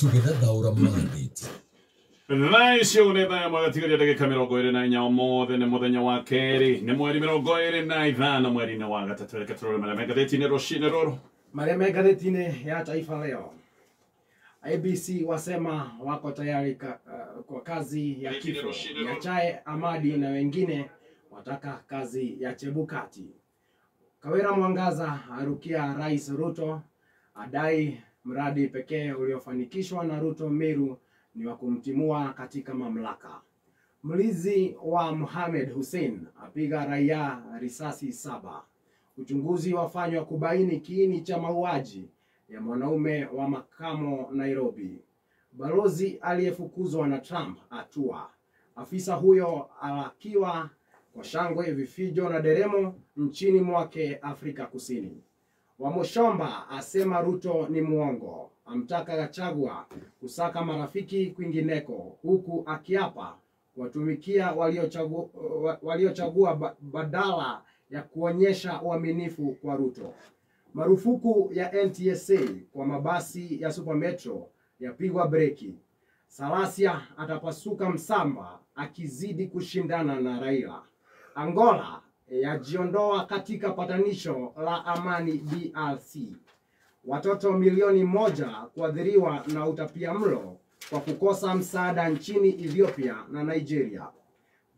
Tũgĩthathaũra mandate. Thaa icio nĩ thaa ĩmwe gatigaria ndagĩka 24. Ũmũthĩ nĩ mũthenya wa kerĩ, nĩ mweri 25 mweri-inĩ wa gatatũ. Reke tũrore marĩa me ngathĩti-inĩ rũcinĩ rũrũ. Marĩa me ngathĩti-inĩ ya Taifa Leo. IEBC wasema wako tayari kwa kazi ya kifo. Nyachae, Amadi na wengine wataka kazi ya Chebukati. Kawira Mwangaza arukia Rais Ruto, adai mradi pekee uliofanikishwa na Ruto Meru ni wa kumtimua katika mamlaka. Mlinzi wa Mohamed Hussein apiga raia risasi 7. Uchunguzi wafanywa kubaini kiini cha mauaji ya mwanaume wa makamo Nairobi. Balozi aliyefukuzwa na Trump atua. Afisa huyo alakiwa kwa shangwe, vifijo na deremo nchini mwake Afrika Kusini. Wamuchomba asema Ruto ni muongo, amtaka Gachagua kusaka marafiki kwingineko, huku akiapa watumikia waliochagua badala ya kuonyesha uaminifu kwa Ruto. Marufuku ya NTSA kwa mabasi ya Super Metro yapigwa breki. Salasia atapasuka msamba akizidi kushindana na Raila. Angola yajiondoa katika patanisho la amani DRC. Watoto 1 milioni kuathiriwa na utapiamlo kwa kukosa msaada nchini Ethiopia na Nigeria.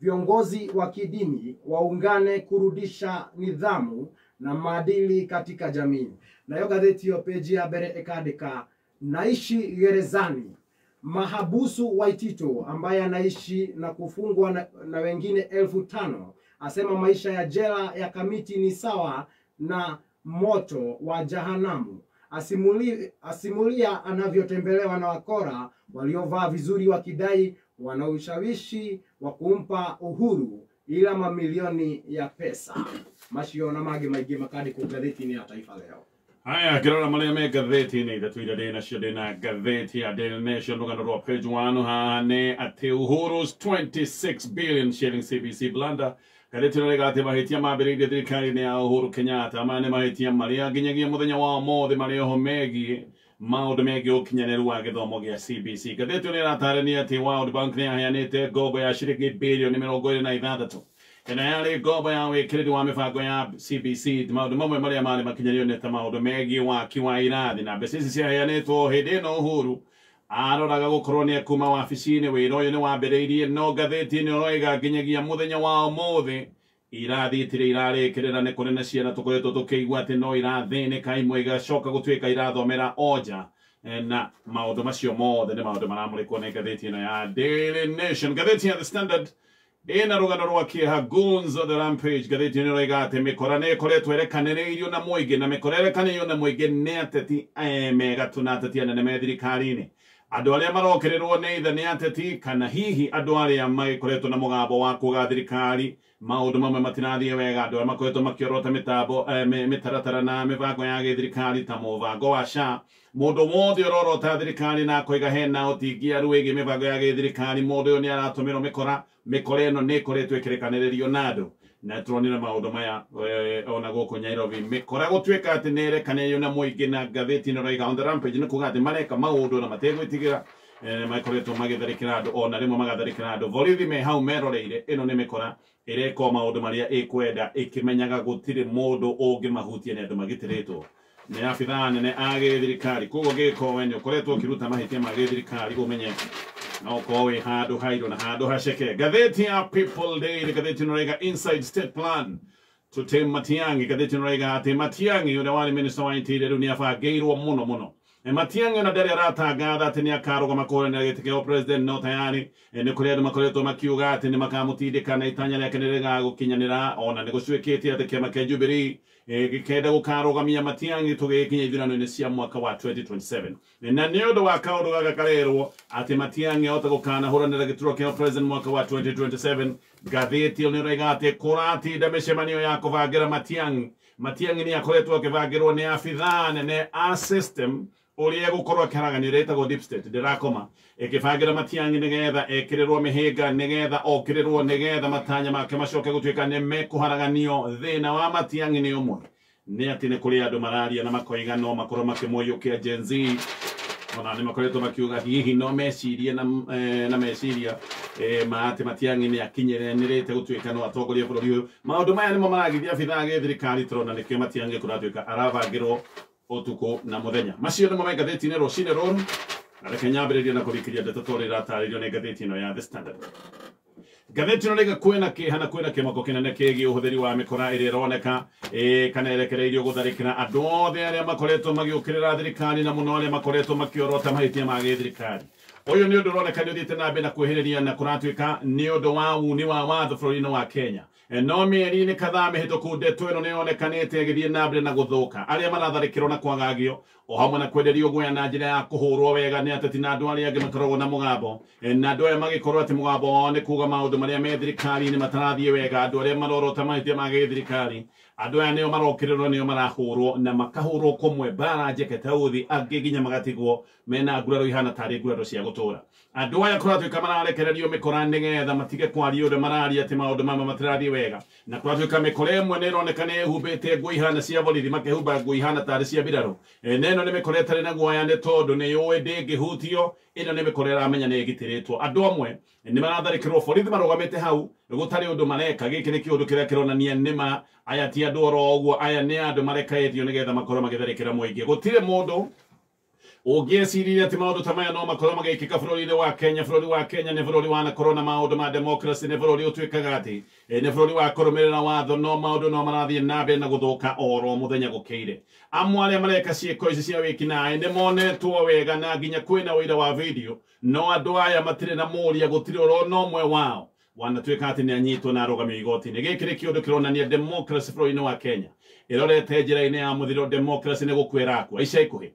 Viongozi wa kidini waungane kurudisha nidhamu na maadili katika jamii. Nayo gazeti yo peji ya mbere ikandika naishi gerezani. Mahabusu Waititu ambaye anaishi na kufungwa na wengine 5,000 asema maisha ya jela ya Kamiti ni sawa na moto wa jahanamu. Asimulia anavyotembelewa na wakora waliovaa vizuri wakidai wana ushawishi wa kumpa uhuru ila mamilioni ya pesa. Macio na mangĩ maingĩ makandĩkwo ngathĩti-inĩ ya Taifa Leo. Haya, ngĩrora marĩa me ngathĩti-inĩ ithatũ iria ndĩ nacio, ndĩ ngathĩti ya Daily Nation, rũgano rwa page 1 haha nĩ atĩ Uhuru's 26 billion shilling CBC blunder. Ngathĩti ĩno ĩrauga atĩ mahĩtia mambĩrĩirie thirikari-inĩ ya Uhuru Kenyatta. Maya nĩ mahĩtia marĩa nginyagia mũthenya wa ũmũthĩ marĩ oho megiĩ maũndũ megiĩ ũkinyanĩru wa gĩthomo gĩa CBC. Ngathĩti ĩno ĩratarĩria atĩ World Bank nĩ yaheanĩte ngombo ya ciringi birioni 26, ĩno yarĩ ngombo ya wĩkĩrĩri wa mĩbango ya CBC. Maũndũ mamwe marĩa marĩ makinyanĩrio nĩ ta maũndũ megiĩ waki wa irathi, na mbeca ici ciaheanĩtwo hĩndĩ ĩno Uhuru aroraga gũkorwo nĩ ekuma wabici-inĩ. Wĩra ũyũ nĩ wambĩrĩirie, no ngathĩti ĩno ĩroiga nginyagia mũthenya wa ũmũthĩ irathi itirĩ irarĩkĩrĩra. Nĩ kũrĩ na ciana tũkoretwo tũkĩigua atĩ no irathĩnĩka, imwe igacoka gũtuĩka irathomera onja. Na maũndũ macio mothe nĩ maũndũ maramũrĩkwo nĩ ngathĩti ĩno ya Daily Nation. Ngathĩti ya The Standard ĩna rũgano rwa kĩeha, Goons on the Rampage. Ngathĩti ĩno ĩroiga atĩ mĩkora nĩ ĩkoretwo ĩrekanĩrĩirio na mũingĩ, na mĩkora ĩrekanĩirio na mũingĩ nĩ ateti megatũ na ateti anene me thirikari-inĩ. Andũ arĩa marokĩrĩrwo nĩ ithe nĩ ateti kana hihi andũ arĩa magĩkoretwo na mũgambo wa kuga thirikari maũndũ mamwe matirathiĩ wega, andũ arĩa makoretwo makĩorota mĩtambo mĩtaratara na mĩbango ya gĩthirikari ta mũbango wa SHA. Mũndũ wothe ũrorota thirikari na akoiga hena ũtingiaru wĩgiĩ mĩbango ya gĩthirikari, mũndũ ũyũ nĩ aratũmĩrwo mĩkora. Mĩkora ĩno nĩ ĩkoretwo ĩkĩrekanĩrĩrio na andũ, na turonire maũndũ maya ona gũkũ Nairobi, mĩkora gũtuĩka atĩ nĩ ĩrekanĩrio na mũingĩ. Na ngathĩti ĩno ĩroiga on the rampage nĩ kuga atĩ mareka maũndũ na mategwĩtigĩra. Makoretwo magĩtharĩkĩra andũ, ona rĩmwe magatharĩkĩra andũ borithi me hau meroreire. Ĩno nĩ mĩkora ĩreka o maũndũ marĩa ĩkwenda ĩkĩmenyaga gũtirĩ mũndũ ũngĩmahutia, nĩ andũ magitĩrĩtwo nĩ abithaa nene a gĩthirikari. Koguo gĩko we nĩ ũkoretwo ũkĩruta mahĩtia ma gĩthirikari, ũmenye no ũkorwo wĩ handũ hairũ na handũ haceke. Ngathĩti ya People Daily, ngathĩti ĩno ĩrauga inside state plan to tame Matiang'i. Ngathĩti ĩno ĩrauga atĩ Matiang'i ũrĩa warĩ minister wa interior rĩu nĩ abangĩirwo mũno mũno. Matiang'i ona ndarĩ aratangatha atĩ nĩ akarũgama kũhũranĩra gĩtĩ kĩa president, no tayari nĩ kũrĩ andũ makoretwo makiuga atĩ nĩ makamũtindĩka na itanya rĩake nĩ rĩgagũkinyanĩra. Ona nĩ gũcuĩkĩte atĩ kĩama kĩa Jubilee gĩkenda gũkarũgamia Matiang'i tũgĩkinya ithurano-inĩ cia mwaka wa 2027. Na nĩ ũndũ wa kaũndũ gaka karerwo atĩ Matiang'i ahota gũkanahũranĩra gĩturwa kĩa president mwaka wa 2027, ngathĩti ĩyo nĩ ĩroiga atĩ kũratinda mĩcemanio ya kũbangĩra Matiang'i. Matiang'i nĩ akoretwo akĩbangĩrwo nĩ abithaa nene a system ũrĩa egũkorwo akĩharaganio, ĩrĩa ĩtagwo deep state ndĩrakoma ĩkĩbangĩra Matiang'i nĩgetha ekĩrĩrwo mĩhĩnga, nĩgetha okĩrĩrwo, nĩgetha matanya make macoke gũtuĩka nĩ mekũharaganio. Thĩna wa Matiang'i nĩ ũmwe, nĩ atĩ nĩ kũrĩ andũ mararia na makoiga no makorwo makĩmũiyũkia Gen Z. Ona nĩ makoretwo makiuga hihi no mecirie na meciria ma atĩ Matiang'i nĩ akinyanĩrĩte gũtuĩka no atongorie bũrũri ũyũ. Maũndũ maya nĩmo maragithia abithaa a gĩthirikari tũrona nĩkĩo Matiang'i kũratuĩka arabangĩrwo ũtukũ na mũthenya. Macio nĩmo me ngathĩti-inĩ rũcinĩ rũrũ, na reke nyambĩrĩrie na kũrikĩria ndeto ta ũrĩa ĩratarĩrio nĩ ngathĩti ĩno ya The Standard. Ngathĩti ĩno rĩga kwĩna kĩeha na kwĩna kĩmako kĩnene kĩgiĩ ũhũthĩri wa mĩkora ĩrĩa ĩroneka kana ĩrekereirio gũtharĩkĩra andũ othe arĩa makoretwo magĩũkĩrĩra thirikari na mũno arĩa makoretwo makĩorota mahĩtia ma gĩthirikari. Ũyũ nĩ ũndũ ũroneka nĩ ũthiĩte na mbere na kwĩhĩrĩria na kũratuĩka nĩ ũndũ wa uni wa watho bũrũri-inĩ wa Kenya. No mĩeri-inĩ kadhaa mĩhĩtũku ndeto ĩno nĩ yonekanĩte ĩgĩthiĩ na mbere na gũthũka. Arĩa maratharĩkĩrwo na kwagagio o hamwe na kwenderio guoya na njĩra ya kũhũrwo wega nĩ ateti na andũ arĩa angĩ makoragwo na mũgambo, na andũ aya magĩkorwo atĩ mũgambo wao nĩ kuga maũndũ marĩa me thirikari-inĩ matarathiĩ wega, andũ arĩa marorota mahĩtia ma gĩthirikari, andũ aya nĩo marokĩrĩrwo, nĩo marahũrwo na makahũrwo kũmwe mbara njeke ta uthi, angĩ nginya magatigwo mena nguraro ihana tarĩ nguraro cia gũtũra. Andũ aya kũratuĩka mararekererio mĩkora nĩgetha matige kwaria ũrĩa mararia atĩ maũndũ mamwe matirathiĩ wega, na kũratuĩka mĩkora ĩmwe nĩ ĩroneka nĩ ĩhumbĩte nguo ihana cia borithi, makehumba nguo ihana tarĩ cia mbirarũ. Na ĩno nĩ mĩkora ĩtarĩ na guoya nĩ tondũ nĩ yũĩ ndĩngĩhutio, ĩno nĩ mĩkora ĩramenya nĩ ĩgitĩrĩtwo. Andũ amwe nĩ maratharĩkĩrwo borithi marũgamĩte hau gũtarĩ ũndũ mareka. Gĩkĩ nĩ kĩũndũ kĩrĩa kĩronania nĩma aya ti andũ oro ũguo, aya nĩ andũ marekaĩtio nĩgetha makorwo magĩtharĩkĩra mũingĩ. Gũtirĩ mũndũ ũngĩeciririe atĩ maũndũ ta maya no makorwo magĩkĩka bũrũri-inĩ wa Kenya. Bũrũri wa Kenya nĩ bũrũri wanakorwo na maũndũ ma democracy, nĩ bũrũri ũtuĩkaga atĩ nĩ bũrũri wa kũrũmĩrĩra watho, no maũndũ no marathiĩ na mbere na gũthũka oro mũthenya gũkĩire. Amwe arĩa mareka ciĩko ici cia wĩkinaĩ nĩ monetwo wega na nginya kwĩna ũira wa video, no andũ aya matirĩ na mũria, gũtirĩ ũrona ũmwe wao wanatuĩka atĩ nĩ anyitwo na arũgamio igoti-inĩ. Gĩkĩ nĩ kĩũndũ kĩronania democracy bũrũri-inĩ wa Kenya ĩrorete njĩra-inĩ ya mũthiro, democracy nĩ gũkuĩra akua. Ica ikuhĩ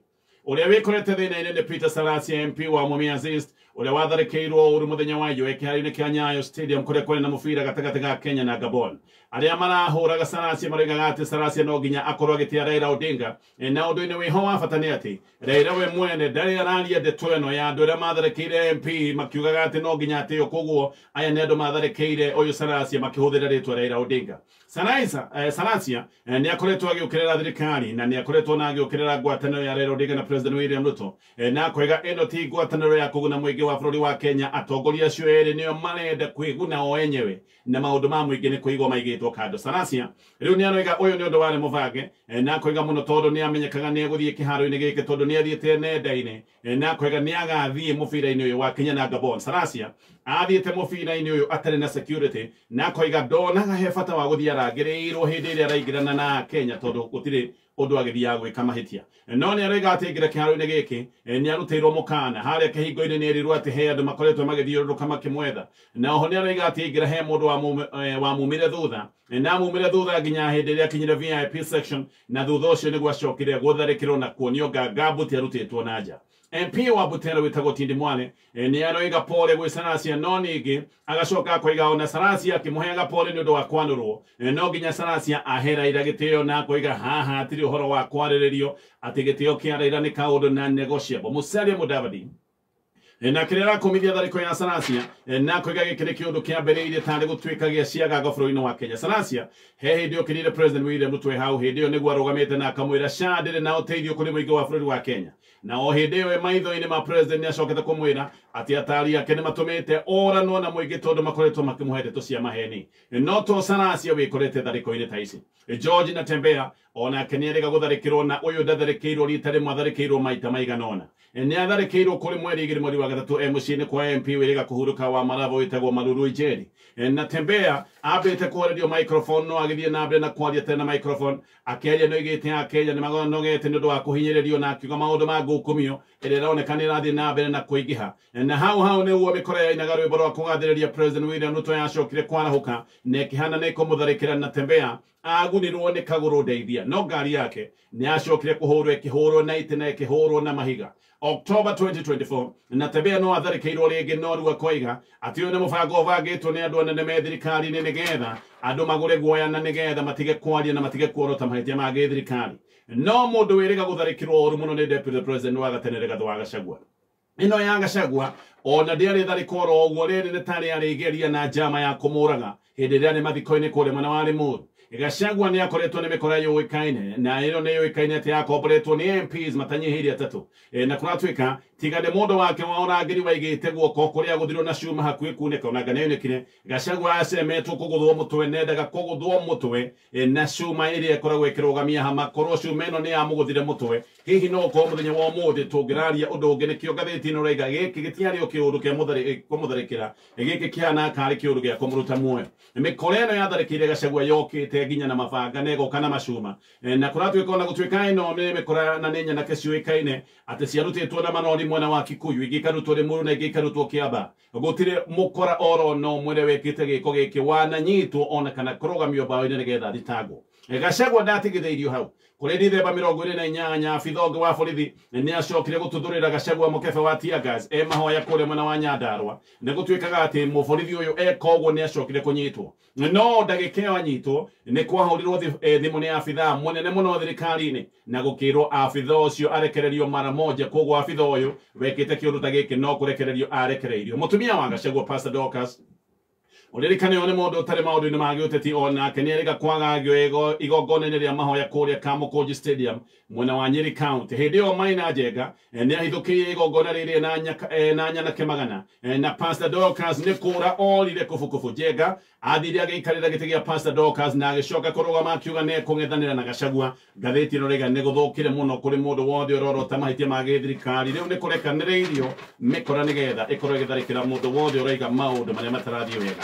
ũrĩa wĩkorete thĩna-inĩ nĩ Peter Salasya MP wa Mumias East, ũrĩa watharĩkĩirwo ũru mũthenya wa iyũ kĩharo-inĩ kĩa Nyayo Stadium kũrĩa kwarĩ na mũbira gatagatĩ ga Kenya na Gabon. Arĩa marahũraga Salasya maroigaga atĩ Salasya no nginya akorwo agĩtĩa Raila Odinga, na ũndũ-inĩ wĩho wa bata nĩ atĩ Raila we mwene ndarĩ araria ndeto ĩno ya andũ arĩa matharĩkĩire MP makiugaga atĩ no nginya atĩo, koguo aya nĩ andũ matharĩkĩire ũyũ Salasya makĩhũthĩra rĩtwa Raila Odinga. Salasya nĩ akoretwo agĩũkĩrĩra thirikari na nĩ akoretwo na agĩũkĩrĩra ngwatanĩro ya Raila Odinga na President William Ruto, na akoiga ĩno ti ngwatanĩro ya kũguna mũingĩ wa bũrũri wa Kenya. Atongoria acio erĩ nĩo marenda kwĩguna o enyewe na maũndũ ma mũingĩ nĩ kũigwo maigĩtwo kando. Salasya rĩu nĩ aroiga ũyũ nĩ ũndũ warĩ mũbange, na akoiga mũno tondũ nĩ amenyekaga nĩ egũthiĩ kĩharo-inĩ gĩkĩ tondũ nĩ athiĩte nenda-inĩ, na akoiga nĩ agathiĩ mũbira-inĩ ũyũ wa Kenya na Gabon. Salasya athiĩte mũbira-inĩ ũyũ atarĩ na security, na akoiga ndonaga he bata wa gũthiĩ arangĩrĩirwo hĩndĩ ĩrĩa araingĩrana na Kenya tondũ gũtirĩ ũndũ agĩthiaga gwĩka mahĩtia. No nĩ aroiga atĩ aingĩra kĩharo-inĩ gĩkĩ nĩ arutĩirwo mũkana harĩa kĩhingo-inĩ, nĩ erirwo atĩ he andũ makoretwo magĩthiũrũrũka makĩmwetha, na oho nĩ aroiga atĩ aingĩra he mũndũ wamumire thutha, na amumire thutha nginya hĩndĩ ĩrĩa akinyire VIP section, na thutha ũcio nĩguo acokire gũtharĩkĩrwo na kuonio ngangambuti arutĩtwo na nja. MP wa Butere wĩtagwo Tindi Mwale nĩ aroiga pole gwĩ Salasya, no ningĩ agacoka akoiga ona Salasya akĩmũheaga pole nĩ ũndũ wa kwanũrwo, no nginya Salasya ahe Raila gĩtĩo, na akoiga haha hatirĩ ũhoro wa kwarĩrĩrio atĩ gĩtĩo kĩa Raila nĩ kaũndũ na negotiable. Musalia Mudavadi na kĩrĩa arakumithia tharĩko ya Salasya, na akoiga gĩkĩ nĩ kĩũndũ kĩambĩrĩirie tarĩ gũtuĩka gĩa ciagago bũrũri-inĩ wa Kenya. Salasya he hĩndĩ okĩrĩire President William Ruto hau hĩndĩ ĩyo nĩguo arũgamĩte na akamwĩra SHA ndĩrĩ na ũteithio kũrĩ mũingĩ wa bũrũri wa Kenya, na o hĩndĩ ĩyo maitho-inĩ ma President nĩ acokete kũmwĩra atĩ atari ake nĩ matũmĩte oranwo na mũingĩ tondũ makoretwo makĩmũhe ndeto cia maheni. No to Salasya wĩkorete tharĩko-inĩ ta ici. George Natembeya onake nĩ erĩga gũtharĩkĩrwo, na ũyũ ndatharĩkĩirwo rita rĩmwe, atharĩkĩirwo maita maigana ũna. Nĩ atharĩkĩirwo kũrĩ mweri 2 mweri wa 3 mũciĩ-inĩ kwa MP wĩrĩga kũhurũka wa Malava wĩtagwo Maruru Ijeri. Natembeya ambĩte kũhorerio microphone no agĩthiĩ na mbere na kwaria tena microphone, akĩaria nĩoigĩte Akenya nĩ manogete nĩ ũndũ wa kũhinyĩrĩrio, na akiuga maũndũ ma ngũkũmio ĩrĩa ĩroneka nĩ ĩrathiĩ na mbere na kũingĩha. Na hau hau nĩguo mĩkora yainaga rwĩmbo rwa kũgathĩrĩria President William Ruto yacokire kwarahũka na ĩkĩhana nĩ ĩkũmũtharĩkĩra. Natembeya agunirwo nĩ kagũrũ ndeithia, no ngari yake nĩ acokire kũhũrwo, ĩkĩhũrwo na itĩ na ĩkĩhũrwo na mahiga. October 2024 Natembeya no atharĩkĩirwo rĩngĩ, no rĩu akoiga atĩ ũyũ nĩ mũbango ũbangĩtwo nĩ andũ anene me thirikari-inĩ nĩgetha andũ magũre guoya na nĩgetha matige kwaria na matige kuorota mahĩtia ma gĩthirikari. No mũndũ wĩrĩga gũtharĩkĩrwo ũru mũno nĩ Deputy President wa gatene Rigathĩ wa Gachagua. Ĩno ya Gachagua ona ndĩarĩ tharĩko oro ũguo, rĩrĩ nĩ tarĩ arĩgeria na njama ya kũmũraga hĩndĩ ĩrĩa nĩ mathiko-inĩ kũrĩa mwena wa Limuru. Gachagua nĩ akoretwo nĩ mĩkora yũĩkaine, na ĩno nĩ yũĩkaine atĩ yakomboretwo nĩ MPs matanyihĩire 3, na kũratuĩka Tiga nĩ mũndũ wake wa ũrangĩri waigĩte guoko kũrĩa gũthirwo na cuma hakuhĩ kunĩka onanga nĩyonekire. Gachagua acemetwo kũgũthwo mũtwe, nendaga kũgũthwo mũtwe na cuma ĩrĩa ĩkoragwo ĩkĩrũgamia hama. Korwo cuma ĩno nĩ yamũgũthire mũtwe, hihi no ũkorwo mũthenya wa ũmũthĩ tũngĩraria ũndũ ũngĩ. Nĩkĩo ngathĩti ĩno ĩraiga gĩkĩ gĩtiarĩ o kĩũndũ kĩa kũmũtharĩkĩra, gĩkĩ kĩhana karĩ kĩũndũ gĩa kũmũruta muoyo. Mĩkora ĩno yatharĩkĩire Gachagua yokĩte nginya na mabanga na ĩgoka na macuma, na kũratuĩka ona gũtuĩka ĩno nĩ mĩkora na nĩ nyanake ciũĩkaine atĩ ciarutĩtwo na manori mwena wa Kikuyu, ingĩ ikarutwo Limuru na ingĩ ikarutwo Kiambaa. Gũtirĩ mũkora oro no mwene wĩkĩte gĩko gĩkĩ wananyitwo ona kana kũrũgamio mbaũ-inĩ nĩgetha athitangwo. Gachagua ndatigithĩirio hau. Kũrĩ Dithemba 28 abitha ũngĩ wa borithi nĩ acokire gũtuthũrĩra Gachagua mũkebe wa tear gas e mahoya kũrĩa mwena wa Nyandarua. Nĩ gũtuĩkaga atĩ mũborithi ũyũ eka ũguo nĩ acokire kũnyitwo, no ndagĩka ĩyo anyitwo nĩ kwahũrirwo thimũ nĩ abitha mũnene mũno thirikari-inĩ na gũkĩrwo abitha ũcio arekererio mara moja. Koguo abitha ũyũ wekĩte kĩũndũ ta gĩkĩ no kũrekererio arekereirio. Mũtumia wa Gachagua Pastor Dorcas ũririkane ũyũ nĩ mũndũ ũtarĩ maũndũ-inĩ ma gĩũteti, onake nĩ erĩga kwagagio igongona-inĩ rĩa mahoya kũrĩa Kamukunji Stadium mwena wa Nyeri County. Hĩndĩ ĩyo Maina Njenga nĩ ahithũkĩire igongona rĩrĩ na nyanake magana, na Pastor Dorcas nĩ kũra orire kubukubu. Njenga athire agĩikarĩra gĩtĩ gĩa Pastor Dorcas na agĩcoka kũrũgama akiuga nĩ ekũng'ethanĩra na Gachagua. Ngathĩti ĩno rĩga nĩ gũthũkire mũno kũrĩ mũndũ wothe ũrorota mahĩtia ma gĩthirikari. Rĩu nĩ kũrekanĩrĩirio mĩkora nĩgetha ĩkorwo ĩgĩtharĩkĩra mũndũ wothe ũraiga maũndũ marĩa matarathiĩ wega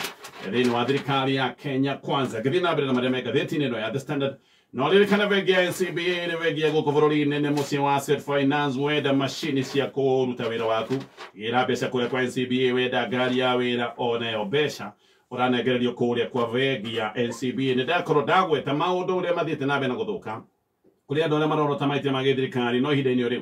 thĩinĩ wa thirikari ya Kenya Kwanza. Ngĩthiĩ na mbere na marĩa me ngathĩti-inĩ ĩno ya The Standard, no ririkana bengi ya NCBA nĩ bengi ya gũkũ bũrũri-inĩ, nĩ mũciĩ wa Asset Finance. Wenda macini cia kũruta wĩra waku, gĩra mbeca kũrĩa kwa NCBA. Wenda ngari ya wĩra, onayo mbeca ũranengererio kũrĩa kwa bengi ya NCBA. Nĩ ndakorwo ndagweta maũndũ ũrĩa mathiĩte na mbere na gũthũka kũrĩ andũ arĩa marorota mahĩtia ma gĩthirikari, no ihinda-inĩ rĩu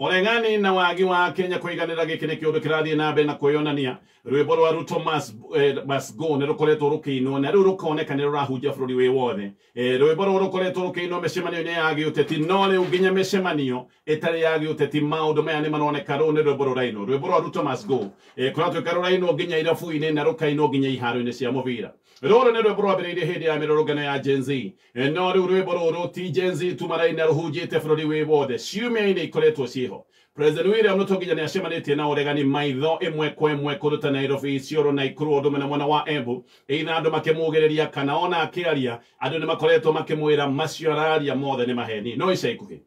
ũregani na wagi wa Kenya kũiganĩra gĩkĩ nĩ kĩũndũ kĩrathiĩ na mbere na kwĩyonania. Rwĩmbo rwa Ruto must go nĩ rũkoretwo rũkĩinwo na rĩu rũkoneka nĩ rũrahunjia bũrũri wĩ wothe. Rwĩmbo rũrũ rũkoretwo rũkĩinwo mĩcemanio-inĩ ya gĩũteti, no rĩu nginya mĩcemanio ĩtarĩ ya gĩũteti maũndũ maya nĩ maroneka. Rũu nĩ rwĩmbo rũrainwo, rwĩmbo rwa Ruto must go kũratuĩka rũrainwo nginya irabu-inĩ na rũkainwo nginya iharo-inĩ cia mũbira. Rũrũ nĩ rwĩmbo rwambĩrĩirie hĩndĩ ya mĩrũrũngano ya Gen Z, no rĩu rwĩmbo rũrũ ti Gen Z tu maraina, rũhunjĩte bũrũri wĩ wothe. Ciumia-inĩ ikoretwo ciĩho, President William Ruto nginya nĩ acemanĩtie na ũregani maitho ĩmwe kwa ĩmwe kũruta Nairobi, Isiolo, Nakuru, ũndũ ũmwe na mwena wa Embu. Ĩna andũ makĩmugĩrĩria kana ona akĩaria andũ nĩ makoretwo makĩmwĩra macio araria mothe nĩ maheni. No ica ikuhĩ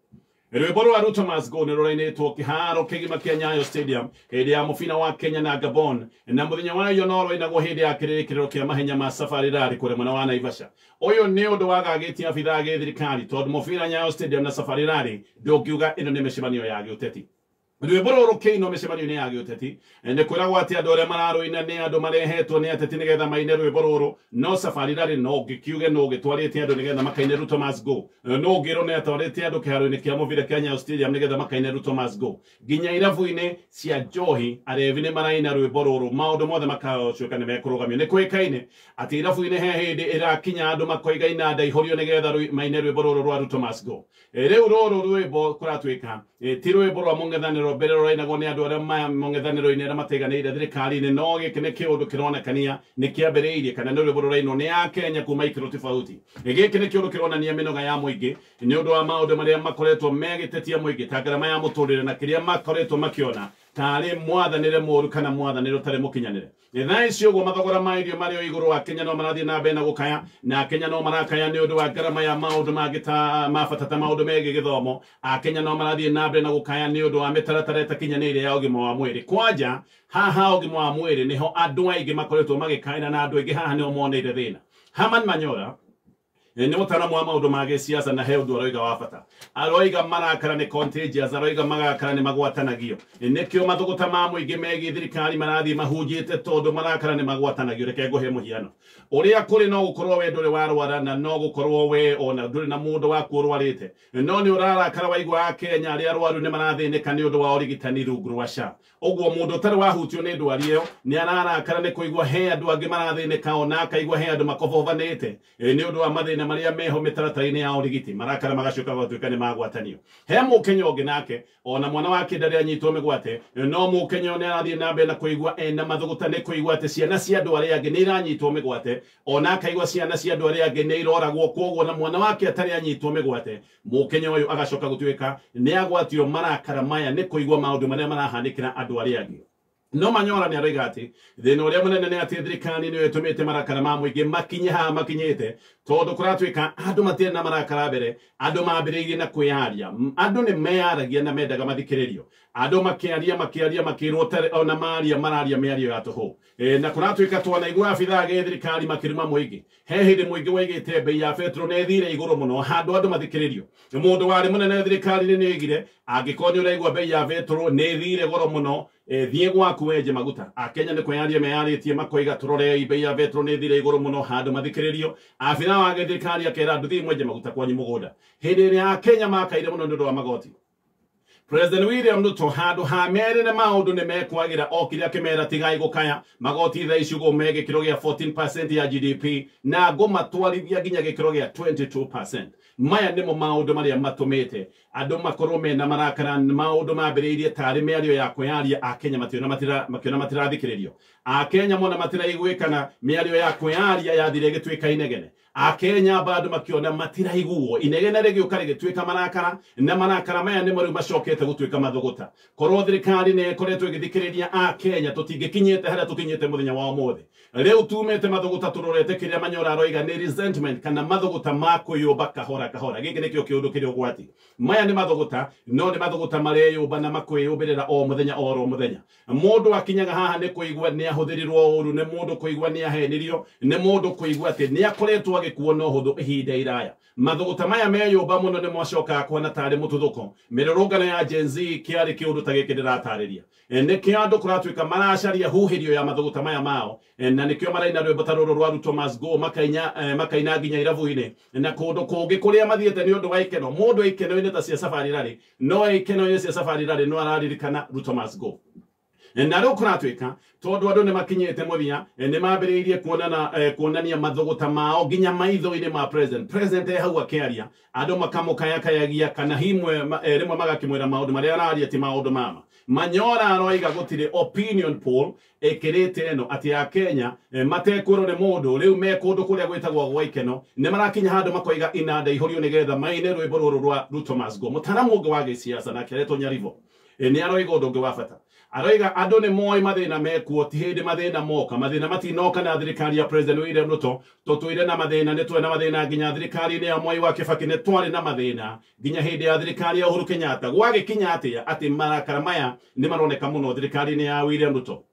rwĩmbo rwa Ruto must go nĩ rũrainĩtwo kĩharo kĩgima kĩa Nyayo Stadium hĩndĩ ya mũbira wa Kenya na Gabon, na mũthenya wa iyo no rũrainagwo hĩndĩ ya kĩrĩkĩrĩro kĩa mahenya ma Safari Rally kũrĩa mwena wa Naivasha. Ũyũ nĩ ũndũ wagagĩtie abithaa a gĩthirikari tondũ mũbira Nyayo Stadium na Safari Rally ndũngiuga ĩno nĩ mĩcemanio ya gĩũteti. Rwĩmbo rũrũ rũkĩinwo mĩcemanio-inĩ ya gĩũteti nĩ kwĩragwo atĩ andũ arĩa mararũina nĩ andũ marehetwo nĩ ateti nĩgetha maine rwĩmbo rũrũ, no Safari Rally no ngĩkiuge no gĩtwarĩte andũ nĩgetha makaine Ruto must go, no ngĩrwo nĩ atwarĩte andũ kĩharo-inĩ kĩa mũbira kĩa Nyayo Stadium nĩgetha makaine Ruto must go. Nginya irabu-inĩ cia njohi arevi nĩ maraina rwĩmbo rũrũ, maũndũ mothe makacoka nĩ mekũrũgamio. Nĩ kũĩkaine atĩ irabu-inĩ he hĩndĩ ĩrakinya andũ makoiga inanda ihorio nĩgetha maine rwĩmbo rũrũ rwa Ruto must go. Rĩu rũrũ rwĩmbo kũratuĩka ti rwĩmbo rwa mũng'ethanĩro mbere rũrainagwo nĩ andũ arĩa mũng'ethanĩro-inĩ arĩa matiganĩire thirikari-inĩ, no gĩkĩ nĩ kĩũndũ kĩronekania nĩ kĩambĩrĩirie kana nĩ rwĩmbo rũrainwo nĩ Akenya kuma ikĩro tofauti. Gĩkĩ nĩ kĩũndũ kĩronania mĩnoga ya mũingĩ nĩ ũndũ wa maũndũ marĩa makoretwo megĩtetia mũingĩ ta ngarama ya mũtũrĩre na kĩrĩa makoretwo makĩona tarĩ mwathanĩre mũũru kana mwathanĩre ũtarĩ mũkinyanĩre. Thaa ici ũguo mathogora ma irio marĩ o igũrũ wa Kenya no marathiĩ na mbere na gũkaya, na Kenya no marakaya nĩ ũndũ wa ngarama ya maũndũ mangĩ ta ma bata ta maũndũ megiĩ gĩthomo. Akenya no marathiĩ na mbere na gũkaya nĩ ũndũ wa mĩtaratara ĩtakinyanĩire ya ũgima wa mwĩrĩ. Kwanja haha ũgima wa mwĩrĩ nĩho andũ aingĩ makoretwo magĩkaĩra, na andũ aingĩ haha nĩho moneire thĩna. Herman Manyora nĩ mũtaaramu wa maũndũ ma gĩsiasa na he ũndũ aroiga wa bata. Aroiga marakara nĩ contagious, aroiga marakara nĩ magwatanagio. Nĩkĩo mathũgũta ma mũingĩ megiĩ thirikari marathiĩ mahunjĩte tondũ marakara nĩ magwatanagio. Reke ngũhe mũhiano ũrĩa kũrĩ, no gũkorwo we ndũrĩ warwara na no gũkorwo we ona ndũrĩ na mũndũ waku ũrwarĩte, no nĩ ũrarakara waigua Akenya arĩa arwaru nĩ marathĩnĩka nĩ ũndũ wa ũrigitani rungu rwa SHA. Ũguo mũndũ ũtarĩ wahutio nĩ ndwari ĩyo nĩ ararakara nĩ kũigua he andũ angĩ marathĩnĩka, ona akaigua he andũ makobobanĩte nĩ ũndũ wa mathĩna mathĩna marĩa meho mĩtaratara-inĩ ya ũrigiti marakara magacoka gũtuĩka nĩ magwatanio. He mũkenya ũngĩ nake ona mwana wake ndarĩ anyitwo mĩgwate, no mũkenya nĩ arathiĩ na mbere na kũigua ena mathũgũta nĩ kũigua atĩ ciana cia andũ arĩa angĩ nĩ iranyitwo mĩgwate, ona akaigua ciana cia andũ arĩa angĩ nĩ iroragwo, kwoguo na mwana wake atarĩ anyitwo mĩgwate mũkenya ũyũ agacoka gũtuĩka nĩ agwatio marakara maya nĩ kũigua maũndũ marĩa marahanĩkĩra andũ arĩa angĩ. No Manyora nĩ aroiga atĩ thĩna ũrĩa mũnene nĩ atĩ thirikari nĩyo ĩtũmĩte marakara ma mũingĩ makinye haha makinyĩte, tondũ kũratuĩka andũ matirĩ na marakara mbere, andũ mambĩrĩirie na kwĩyaria, andũ nĩ meyaragia na mendaga mathikĩrĩrio, andũ makĩaria makĩaria makĩrwo ona maria mararia mĩario ya tũhũ. Na kũratuĩka twanaigua abithaa gĩthirikari makĩruma mũingĩ. He hĩndĩ mũingĩ waigĩte bei ya betro nĩ ĩthire igũrũ mũno handũ andũ mathikĩrĩrio. Mũndũ warĩ mũnene thirikari-inĩ nĩ oigire angĩkorwo nĩ ũraigua bei ya betro nĩ ĩthire goro mũno, thiĩ gwaku wenje maguta. Akenya nĩ kwĩyaria meyarĩtie makoiga tũrorei bei ya betro nĩ ĩthire igũrũ mũno handũ mathikĩrĩrio. Abithaa wa gĩthirikari akera andũ thiĩ mwenje maguta kwanyu mũgũnda. Hĩndĩ ĩrĩa Akenya makaire mũno nĩ ũndũ wa magoti, President William Ruto handũ ha merĩ na maũndũ nĩ mekwagira okire akĩmera tigai gũkaya magoti thaa ici ũguo me gĩkĩro gĩa 14% ya GDP na ngũmatwarithia nginya gĩkĩro gĩa 22%. Maya nĩmo maũndũ marĩa matũmĩte andũ makorwo mena marakara, maũndũ mambĩrĩirie tarĩ mĩario ya kwĩyaria Akenya makiona matirathikĩrĩrio. Akenya mona matiraiguĩkana mĩario ya kwĩyaria yathire ĩgĩtuĩka inegene. Akenya bado makiona matiraiguo inegene rĩgĩũka rĩgĩtuĩka marakara, na marakara maya nĩmo rĩu macokete gũtuĩka mathũgũta. Korwo thirikari nĩ ĩkoretwo ĩgĩthikĩrĩria Akenya tũtingĩkinyĩte harĩa tũkinyĩte mũthenya wa ũmũthĩ. Rĩu tumĩte mathũgũta tũrorete kĩrĩa Manyora aroiga nĩ resentment kana mathũgũta ma kwĩyũmba kahora kahora. Gĩkĩ nĩkĩo kĩũndũ kĩrĩa ũgwati. Maya nĩ mathũgũta, no nĩ mathũgũta mareyũmba na makwĩyũmbĩrĩra o mũthenya oro mũthenya. Mũndũ akinyaga haha nĩ kũigua nĩ ahũthĩrirwo ũru, nĩ mũndũ kũigua nĩ ahenirio, nĩ mũndũ kũigua atĩ nĩ akoretwo agĩkuo na ũhũthũ ihinda iraya. Mathũgũta maya meyũmba mũno nĩ macokaga kuona tarĩ mũtuthũko. Mĩrũrũngano ya Gen Z kĩarĩ kĩũndũ ta gĩkĩ ndĩratarĩria. Nĩkĩo andũ kũratuĩka maracaria huhĩrio ya mathũgũta maya mao, na nĩkĩo maraina rwĩmbo ta rũrũ rwa Ruto must go, makaina nginya irabu-inĩ na kũndũ kũngĩ kũrĩa mathiĩte nĩ ũndũ wa ikeno. Mũndũ ikeno-inĩ ta cia Safari Rally, no ikeno-inĩ cia Safari Rally no araririkana Ruto must go. Na rĩu kũratuĩka tondũ andũ nĩ makinyĩte mũthia, nĩ mambĩrĩirie kuonania mathũgũta mao nginya maitho-inĩ ma president. President e hau akĩaria, andũ makamũkayakayagia kana himwe rĩmwe magakĩmwĩra maũndũ marĩa araria ti maũndũ mama. Manyora aroiga gũtirĩ opinion poll ĩkĩrĩte ĩno atĩ Akenya matekwĩrwo nĩ mũndũ rĩu me kũndũ kũrĩa gwĩtagwo gwa ikeno nĩ marakinya handũ makoiga inanda ihũrio nĩgetha maine rwĩmbo rũrũ rwa Ruto must go. Mũtaaramu ũngĩ wa gĩciaca nake aretwo Nyaribo nĩ aroiga ũndũ ũngĩ wa bata. Aroiga andũ nĩ moĩ mathĩna mekuo, ti hĩndĩ mathĩna moka, mathĩna matinoka na thirikari ya President William Ruto. Tũtũire na mathĩna, nĩ twarĩ na mathĩna nginya thirikari-inĩ ya Mwai wa Kibaki, nĩ twarĩ na mathĩna nginya hĩndĩ ya thirikari ya Uhuru Kenyatta. Gwagĩkinya atĩa atĩ marakara maya nĩ maroneka mũno thirikari-inĩ ya William Ruto?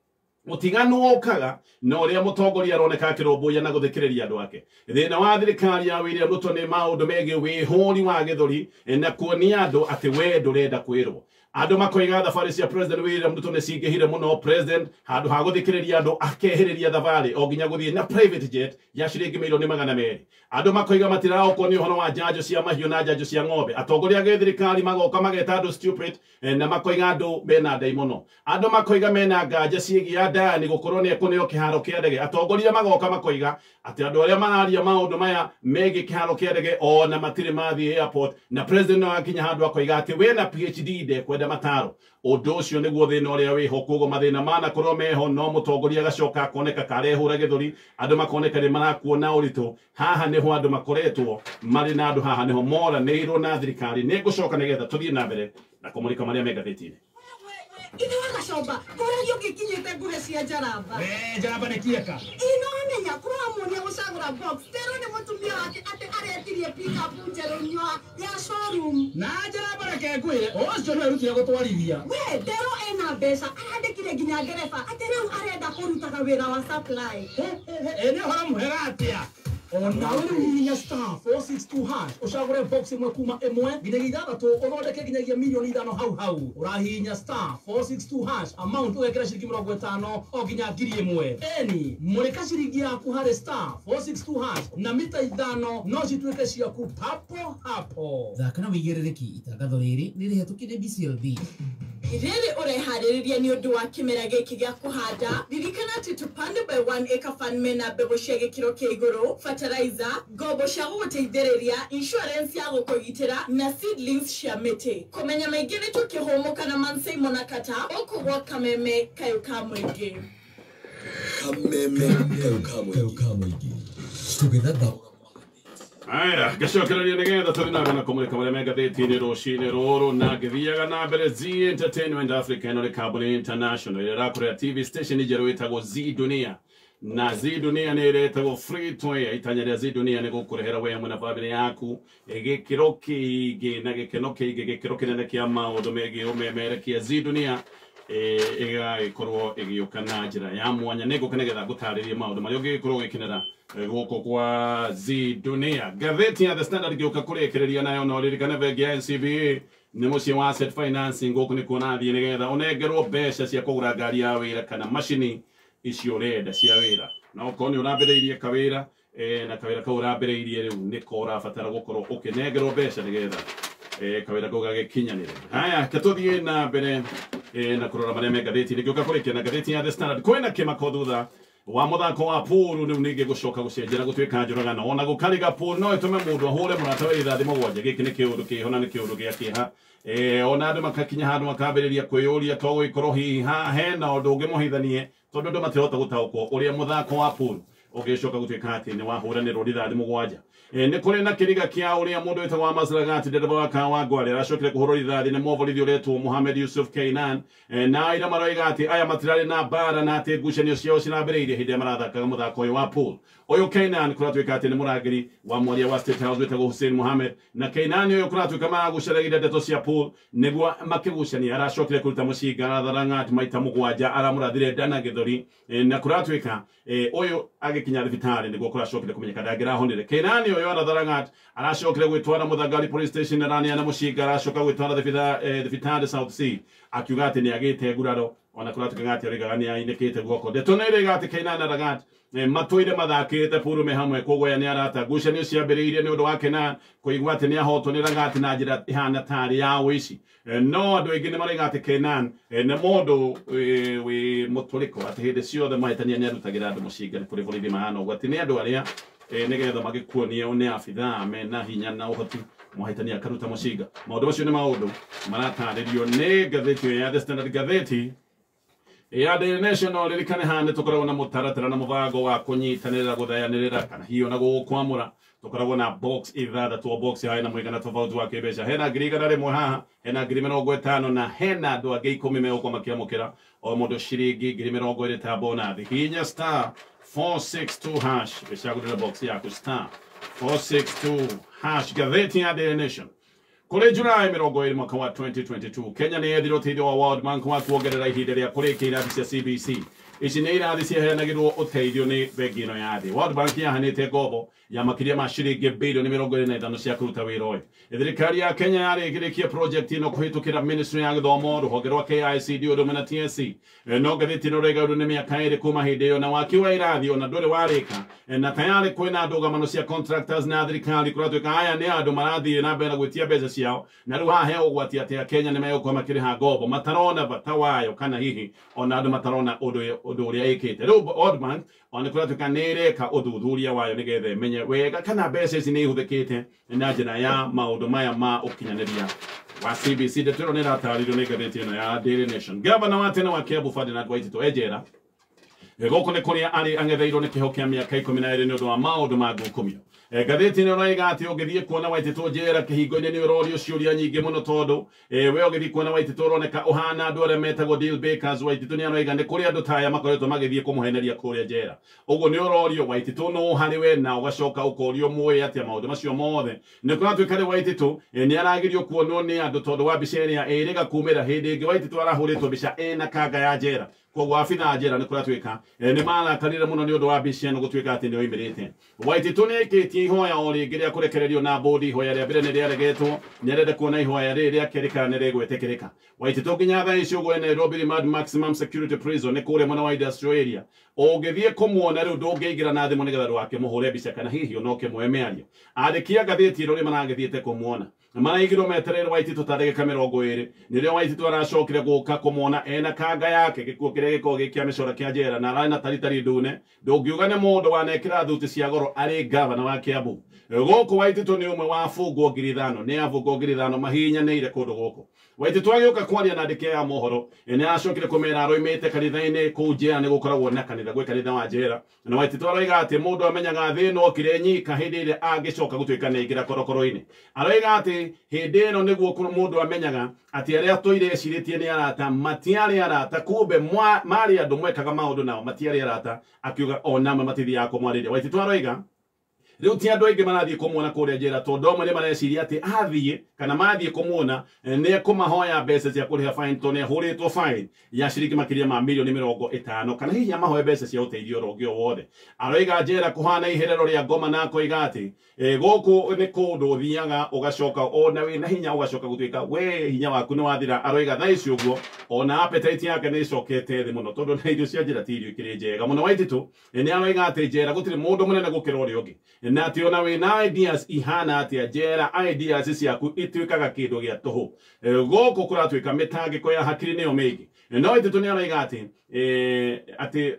Mũtiganu ũkaga na ũrĩa mũtongoria aroneka akĩrũmbũiya na gũthikĩrĩria andũ ake. Thĩna wa thirikari ya William Ruto nĩ maũndũ megiĩ wĩhũri wa gĩthũri na kuonia andũ atĩ we ndũrenda kwĩrwo. Andũ makoiga thabarĩ cia President William Ruto nĩ cingĩhire mũno. President handũ ha gũthikĩrĩria andũ akehĩrĩria thabarĩ o nginya gũthiĩ na private jet ya ciringi mirioni 200. Andũ makoiga matiraokwo nĩ ũhoro wa njanjo cia mahiũ na njanjo cia ng'ombe. Atongoria a gĩthirikari magoka mageta andũ stupid na makoiga andũ mena ndai mũno. Andũ makoiga mena nganja ciĩgiĩ Adani gũkorwo nĩ ekũneo kĩharo kĩa ndege. Atongoria magoka makoiga atĩ andũ arĩa mararia maũndũ maya megiĩ kĩharo kĩa ndege ona matirĩ mathiĩ airport, na president no akinya handũ akoiga atĩ we na PhD ndekwenda mataro. Ũndũ ũcio nĩguo thĩna ũrĩa wĩho. Koguo mathĩna manakorwo meho, no mũtongoria agacoka akoneka karehũra gĩthũri, andũ makoneka nĩ marakuona ũritũ. Haha nĩho andũ makoretwo marĩ na andũ, haha nĩho moranĩirwo na thirikari. Nĩ ngũcoka nĩgetha tũthiĩ na mbere na kũmũrĩka marĩa me ngathĩti-inĩ. Ithe wa Gacomba, kũrĩa ũngĩkinyĩte nguhe cia njaramba. Njaramba nĩ kĩeka. Ino amenya kũramuonia gũcagũra box. Tero nĩ mũtumia wake atĩ aretirie pick-up njerũ nyoa ya showroom. Na njaramba reke ngwĩre, ũcio nĩwe erutire gũtwarithia. We, Tero ena mbeca, arandĩkire nginya ndereba atĩ rĩu arenda kũrutaga wĩra wa supply. Nĩ ũhoro mwega atĩa? Ona rĩu hihinya star 462 hash ũcagũre box ĩmwe kuma ĩmwe nginyagia ithathatũ ũthondeke nginyagia milioni 5 hau hau. Ũrahihinya star 462 hash amount ũgekĩra ciringi 50 o nginya 1000. Eni mũrĩka ciringi yaku harĩ star 462 hash na mita 5 no cituĩke ciaku papo hapo. Thaka na wĩigĩrĩrĩki itangatho rĩrĩ nĩ rĩhetũkĩre BCLB. Rĩrĩ ũreharĩrĩria nĩ ũndũ wa kĩmera gĩkĩ gĩa kũhanda, ririkana atĩ Tupande by 1 Acre Fund mena mbegũ cia gĩkĩro kĩa igũrũ, fertilizer, ngombo cia gũgũteithĩrĩria, insurance ya gũkũgitĩra na seedlings cia mĩtĩ. Kũmenya maingĩ nĩ tũkĩhũmũka na Mansaimo na Kata gũkũ gwa Kameme Kayũ ka Mũingĩ. Kameme Kayũ ka Mũingĩ tũgĩthathaũra. Aya, ngacokereria nĩgetha tũthiĩ na mbere na kũmũrĩka marĩa me ngathĩti-inĩ rũcinĩ rũrũ na ngĩthiaga na mbere. Z Entertainment Africa ĩno nĩ kambuni international ĩrĩa ĩrakũrĩa TV station njerũ ĩtagwo Z Dunia, na Z Dunia nĩ ĩretagwo free to air. Itanya rĩa Z Dunia nĩ gũkũrehera we hamwe na bamĩrĩ yaku gĩkĩro kĩingĩ na gĩkeno kĩingĩ, gĩkĩro kĩnene kĩa maũndũ megiĩ ũmemerekia. Z Dunia ĩgagĩkorwo ĩgĩũka na njĩra ya mwanya. Nĩ ngũka nĩgetha ngũtarĩrie maũndũ marĩa ũngĩgĩkorwo ũgĩkenera gũkũ kwa Z Dunia. Ngathĩti ya The Standard ngĩũka kũrĩkĩrĩria nayo, no ririkane bengi ya NCBA nĩ mũciĩ wa asset financing. Gũkũ nĩ kuona thiĩ nĩgetha ũnengerwo mbeca cia kũgũra ngari ya wĩra kana macini icio ũrenda cia wĩra, na okorwo nĩ ũrambĩrĩirie kawĩra na kawĩra kau ũrambĩrĩirie rĩu nĩko ũrabatara gũkorwo ũkĩnengerwo mbeca nĩgetha kawĩra kau gagĩkinyanĩre. Haya, ketũthiĩ na mbere na kũrora marĩa me ngathĩti-inĩ. Ngĩũka kũrĩkia na ngathĩti ya The Standard, kwĩna kĩmako thutha wa mũthako wa pool rĩu ningĩ gũcoka gũcenjera gũtuĩka njũragano. Ona gũkariga pool no ĩtũme mũndũ ahũre mũrata wa rithathi 7. Gĩkĩ nĩ kĩũndũ kĩho na nĩ kĩũndũ gĩa kĩeha. Ona andũ makakinya handũ makambĩrĩria kwĩyũria to gũgĩkorwo hihi hena ũndũ ũngĩmũhithanie, tondũ andũ matirahota gũtaũkwo ũrĩa mũthako wa pool ũgĩcoka gũtuĩka atĩ nĩ wahũranĩrwo rithathi 7. Nĩ kũrĩ na kĩriga kĩa ũrĩa mũndũ wĩtagwo Amos Lagat, ndereba wa Kawangware, aracokire kũhũrwo rithathi nĩ mwoborithi ũretwo Mohamed Yusuf Keinan, na aira maroiga atĩ aya matirarĩ na mbara na atĩ ngucanio ciao cirambĩrĩirie hĩndĩ ĩrĩa marathakaga mũthako ũyũ wa pool. Ũyũ Keinan kũratuĩka atĩ nĩ mũrangĩri wa mwaria wa State House wĩtagwo Hussein Mohamed, na Keinan ũyũ kũratuĩka maragucanagia ndeto cia pool nĩguo makĩgucania aracokire kũruta mũcinga aratha Lagat maita 7, aramũrathire nda na gĩthũri, na kũratuĩka ũyũ agĩkinya thibitarĩ nĩguo kũracokire kũmenyeka ndangĩrahonire. Keinan ũyũ aratha Lagat aracokire gwĩtwara Mũthangari police station araneana mũcinga, aracoka gwĩtwara thibitarĩ South C akiuga atĩ nĩ agĩte nguraro, ona kũratuĩka atĩ oigaga nĩ ainĩkĩte guoko. Ndeto nĩ ĩrĩga atĩ Keinan na Lagat matũire mathakĩte puru me hamwe, koguo aya nĩ arata. Ngucanio ciambĩrĩirie nĩ ũndũ wa Keinan kũigua atĩ nĩ ahotwo nĩ Lagat na njĩra ĩhana tarĩ ya ũici. No andũ aingĩ nĩ maroiga atĩ Keinan nĩ mũndũ wĩ mũtũrĩko, atĩ hĩndĩ ciothe mahĩtania nĩ arutagĩra andũ mũcinga. Nĩ kũrĩ borithi mahana ũguo, atĩ nĩ andũ arĩa nĩgetha magĩkuonie nĩ abithaa mena hinya na ũhoti, mũhĩtania akaruta mũcinga. Maũndũ macio nĩ maũndũ maratarĩrio nĩ ngathĩti ya The Standard. Ngathĩti ya Daily National, ririkane haha nĩ tũkoragwo na mũtaratara na mũbango wa kũnyitanĩra, gũthayanĩrĩra kana hiyo na gũgũkwamũra. Tũkoragwo na box 6, o box haha na mũigana tofauti wa kĩmbeca. Hena 100,000 haha, hena 50,000, na hena andũ angĩ 10 megũkorwo makĩamũkĩra o mũndũ ciringi 20,000 ta bonathi. Hihinya star 462 hash ĩcagũrĩre box yaku, star 462 hash. Ngathĩti ya Daily Nation, kũrĩ July 20 mwaka wa 2022, Kenya nĩ yethire ũteithio wa World Bank wa kuongerera ihinda rĩa kũrĩkia irathi cia CBC. Ici nĩ irathi ciaheanagĩrwo ũteithio nĩ bengi ĩno ya thĩ. World Bank yahanĩte ngombo ya makĩria ma ciringi bilioni 25 cia kũruta wĩra ũyũ. Thirikari ya Kenya yarĩkĩrĩkia project ĩno kũhĩtũkĩra Ministry ya Gĩthomo, rũhonge rwa KICD ũndũ ũmwe na TSC. No ngathĩti ĩno ĩrauga nĩ mĩaka 2 kuma hĩndĩ ĩyo na waki wa irathi ona ndũrĩ warĩka, na tayarĩ kwĩna ndũgamano cia contractors na thirikari. Kũratuĩka aya nĩ andũ marathiĩ na mbere na gwĩtia mbeca ciao, na rĩu haha he ũgwati atĩ Akenya nĩ megũkorwo makĩrĩha ngombo matarona bata wayo, kana hihi ona andũ matarona ũndũ ũrĩa ĩkĩte. Rĩu World Bank ona kũratuĩka nĩ ĩreka ũthuthuria wayo nĩgetha ĩmenye wega kana mbeca ici nĩ ihũthĩkĩte na njĩra ya maũndũ maya ma ũkinyanĩria wa CBC. Ndeto ĩno nĩ ĩratarĩrio nĩ ngathĩti ĩno ya Daily Nation. Gavana wa tene wa Kiambu Ferdinand Waititu e njera. Gũkũ nĩ kũrĩa arĩ ang'etheirwo nĩ kĩho kĩa mĩaka 12 nĩ ũndũ wa maũndũ ma ngukumio. Ngathĩti ĩno ĩroiga atĩ ũngĩthiĩ kuona Waititu njera kĩhingo-inĩ nĩ ũrorio ciũria nyingĩ mũno, tondũ we ũngĩthiĩ kuona Waititu ũroneka ũhana andũ arĩa metagwo deal bakers. Waititu nĩ aroiga nĩ kũrĩ andũ ta aya makoretwo magĩthiĩ kũmũheneria kũrĩa njera. Ũguo nĩ ũrorio Waititu nũ harĩ we, na ũgacoka ũkorio mũĩ atĩa maũndũ macio mothe. Nĩ kũratuĩka rĩ Waititu nĩ aragirio kuonwo nĩ andũ tondũ wa mbica ĩrĩa ĩrĩga kumĩra. Hĩndĩ ĩngĩ Waititu arahũrĩtwo mbica ĩna kanga ya njera, koguo abithaa njera nĩ kũratuĩka nĩ marakarire mũno nĩ ũndũ wa mbica ĩno gũtuĩka atĩ nĩ oimĩrĩte. Waititu nĩ aikĩtie ihoya o rĩngĩ rĩa kũrekererio na bodi. Ihoya rĩa mbere nĩ rĩaregetwo, nĩ arenda kuona ihoya rĩrĩ rĩa kerĩ kana nĩ rĩgwĩtĩkĩrĩka. Waititu nginya thaa ici ũguo e Nairobi Remand Maximum Security Prison, nĩ kũrĩa mwena wa industrial area. Ũngĩthiĩ kũmuona rĩu ndũngĩingĩra na thimũ nĩgetha ndũgakĩmũhũre mbica kana hihi ona ũkĩmũhe mĩario. Andĩki a ngathĩti ĩno rĩ maragĩthiĩte kũmuona Maraigirwo metereire Waititu ta ndagĩka 20 nĩrĩo Waititu aracokire gũka kũmwona ena kanga yake gĩkuo kĩrĩa gĩkoragwo gĩ kĩa mĩcoro kĩa njera na ararĩ na taritari ndune ndũngiuga nĩ mũndũ wanekĩra thuti cia goro arĩ gavana wa Kiambu. Gũkũ Waititu nĩ ũmwe wa abungwo 5,000 nĩ abungwo 5,000 mahinyanĩire kũndũ gũkũ. Waititu agĩũka kwaria na andĩki aya a mohoro nĩ aracokire kũmera aroimĩte kanitha-inĩ kũu njera nĩ gũkoragwo na kanitha gwĩ kanitha wa njera na Waititu aroiga atĩ mũndũ amenyaga thĩna okire nyika hĩndĩ ĩrĩa angĩcoka gũtuĩka nĩ aingĩra korokoro-inĩ. Aroiga atĩ hĩndĩ ĩno nĩguo mũndũ amenyaga atĩ arĩa atũire ecirĩtie nĩ arata matiarĩ arata kumbe marĩ andũ mwekaga maũndũ nao matiarĩ arata akiuga onamwe matithiaga kũmwarĩria. Waititu aroiga rĩu ti andũ aingĩ marathiĩ kũmuona kũrĩa njera tondũ amwe nĩ mareciria atĩ athiĩ kana mathiĩ kũmuona nĩ ekũmahoya mbeca cia kũrĩha fine tondũ nĩ ahũrĩtwo fine ya ciringi makĩria ma milioni 50 kana hihi amahoe mbeca cia ũteithio oro ũngĩ o wothe. Aroiga njera kũhana iherero rĩa ngoma na akoiga atĩ gũkũ nĩ kũndũ ũthiaga ũgacoka ona wĩna hinya ũgacoka gũtuĩka we hinya waku nĩ wathira. Aroiga thaa ici ũguo ona appetite yake nĩ ĩcokete thĩ mũno tondũ na irio cia njera ti irio ikĩrĩ njega mũno. Waititu nĩ aroiga atĩ njera gũtirĩ mũndũ mũnene gũkĩra ũrĩa ũngĩ na atĩ ona wĩna ideas ihana atĩa njera ideas ciaku ituĩkaga kĩndũ gĩa tũhũ. Gũkũ kũratuĩka mĩtangĩko ya hakiri nĩyo mĩingĩ. No Waititu nĩ aroiga atĩ atĩ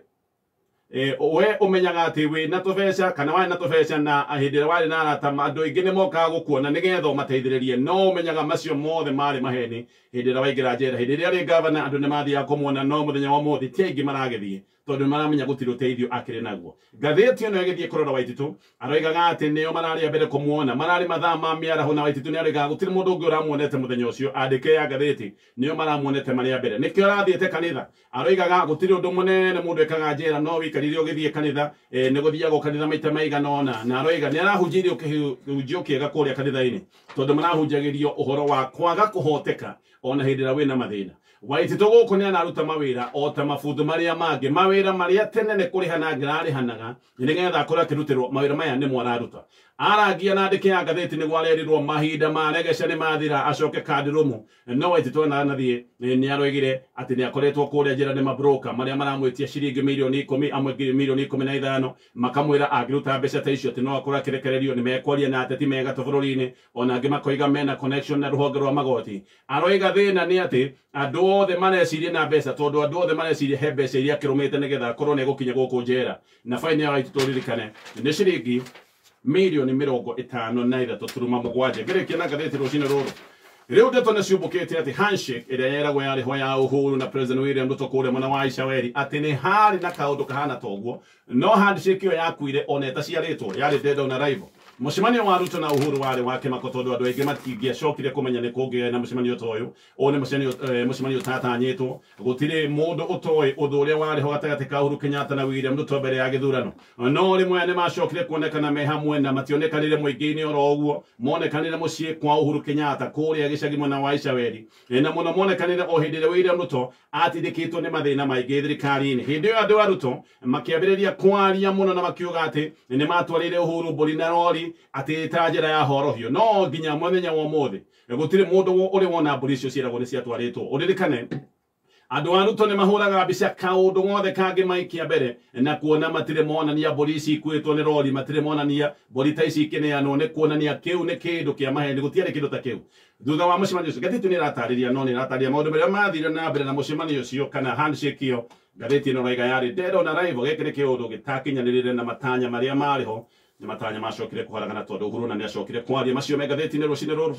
we ũmenyaga atĩ wĩna tũbeca kana warĩ na tũbeca na hĩndĩ ĩrĩa warĩ na arata andũ aingĩ nĩ mokaga gũkuona nĩgetha ũmateithĩrĩrie no ũmenyaga macio mothe marĩ maheni hĩndĩ ĩrĩa waingĩra njera. Hĩndĩ ĩrĩa arĩ gavana andũ nĩ mathiaga kũmuona no mũthenya wa ũmũthĩ ti aingĩ maragĩthiĩ tondũ maramenya gũtirĩ ũteithio akĩrĩ naguo. Ngathĩti ĩno ĩgĩthiĩ kũrora Waititu aroigaga atĩ nĩo mararĩ a mbere kũmuona mararĩ mathaa ma mĩaraho na Waititu nĩ aroigaga gũtirĩ mũndũ ũngĩ ũramuonete mũthenya ũcio andĩke ya ngathĩti nĩo maramuonete marĩ a mbere nĩkĩo arathiĩte kanitha. Aroigaga gũtirĩ ũndũ mũnene mũndũ ekaga njera no wĩikarire ũgĩthiĩ kanitha nĩ gũthiagwo kanitha maita maigana ũna na aroiga nĩ arahunjĩirio kĩhunjio kĩega kũrĩa kanitha-inĩ tondũ marahunjagĩrio ũhoro wa kwaga kũhoteka ona hĩndĩ ĩrĩa wĩna mathĩna. Waititu gũkũ nĩ araruta mawĩra o ta mabuthu marĩa mangĩ mawĩra marĩa tene nĩ kũrĩhana angĩrarĩhanaga nĩgetha akorwo akĩrutĩrwo mawĩra maya nĩmo araruta. Aragia na andĩki ya ngathĩti nĩguo arerirwo mahinda ma regeca nĩ mathira acoke kandi rũmũ no Waititu anathiĩ nĩ aroigire atĩ nĩ akoretwo kũrĩa njera nĩ mabroka marĩa maramwĩtia ciringi milioni 10 amwe milioni 15 makamwĩra angĩruta mbeca ta icio atĩ no akorwo akĩrekererio nĩ mekwaria na ateti mega bũrũri-inĩ ona angĩ makoiga mena connection na rũhonge rwa magoti. Aroiga thĩna nĩ atĩ andũ othe mareciria na mbeca tondũ andũ othe mareciria he mbeca iria akĩrũmĩte nĩgetha akorwo nĩ egũkinya gũkũ njera na baini ya Waititu ririkane nĩ ciringi milioni 53.7. Ngĩrĩkia na ngathĩti rũcinĩ rũrũ rĩu ndeto nĩ ciũmbũkĩte atĩ handshake ĩrĩa yeragwo yarĩho ya Uhuru na President William Ruto kũrĩa mwena wa Icaweri atĩ nĩ harĩ na kaũndũ kahana toguo no handshake ĩyo yakuire ona ĩtaciarĩtwo yarĩ dead on arrival. Mũcemanio wa Ruto na Uhuru warĩ wa kĩmako tondũ andũ aingĩ matingĩacokire kũmenya nĩ kũngĩgĩa na mũcemanio ta ũyũ. Ũyũ nĩ mũcemanio ũtatanyĩtwo gũtirĩ mũndũ ũtoĩ ũndũ ũrĩa warĩ ho gatagatĩ ka Uhuru Kenyatta na William Ruto mbere ya gĩthurano no rĩmwe nĩ macokire kuonekana me hamwe na mationekanire mũingĩ-inĩ oro ũguo monekanire mũciĩ kwa Uhuru Kenyatta kũrĩa gĩcagi mwena wa Icaweri na mũno monekanire o hĩndĩ ĩrĩa William Ruto atindĩkĩtwo nĩ mathĩna maingĩ thirikari-inĩ. Hĩndĩ ĩyo andũ a Ruto makĩambĩrĩria kwaria mũno na makiuga atĩ nĩ matwarĩire Uhuru mbũri na rori atĩ ta njĩra ya horohio no nginya mũthenya wa ũmũthĩ gũtirĩ mũndũ ũrĩ wona mbũri icio ciĩragwo nĩ ciatwarĩtwo. Ũririkane andũ a Ruto nĩ mahũraga mbica kaũndũ gothe kangĩmaikia mbere na kuona matirĩ monania mbũri ici ikuĩtwo nĩ rori matirĩ monania mbũri ta ici ikĩneanwo nĩ kuonania kĩu nĩ kĩndũ kĩa maheni gũtiarĩ kĩndũ ta kĩu. Thutha wa mũcemanio ũcio ngathĩti nĩ ĩratarĩria no nĩ ĩratarĩria maũndũ marĩa mathire na mbere na mũcemanio ũcio kana handshake ĩyo ngathĩti ĩno raiga yarĩ dead on arrival. Gĩkĩ nĩ kĩũndũ gĩtakinyanĩrĩre na matanya marĩa marĩ ho nĩ matanya macokire kũharagana tondũ Uhuru na nĩ acokire kwaria macio me ngathĩti-inĩ rũcinĩ rũrũ.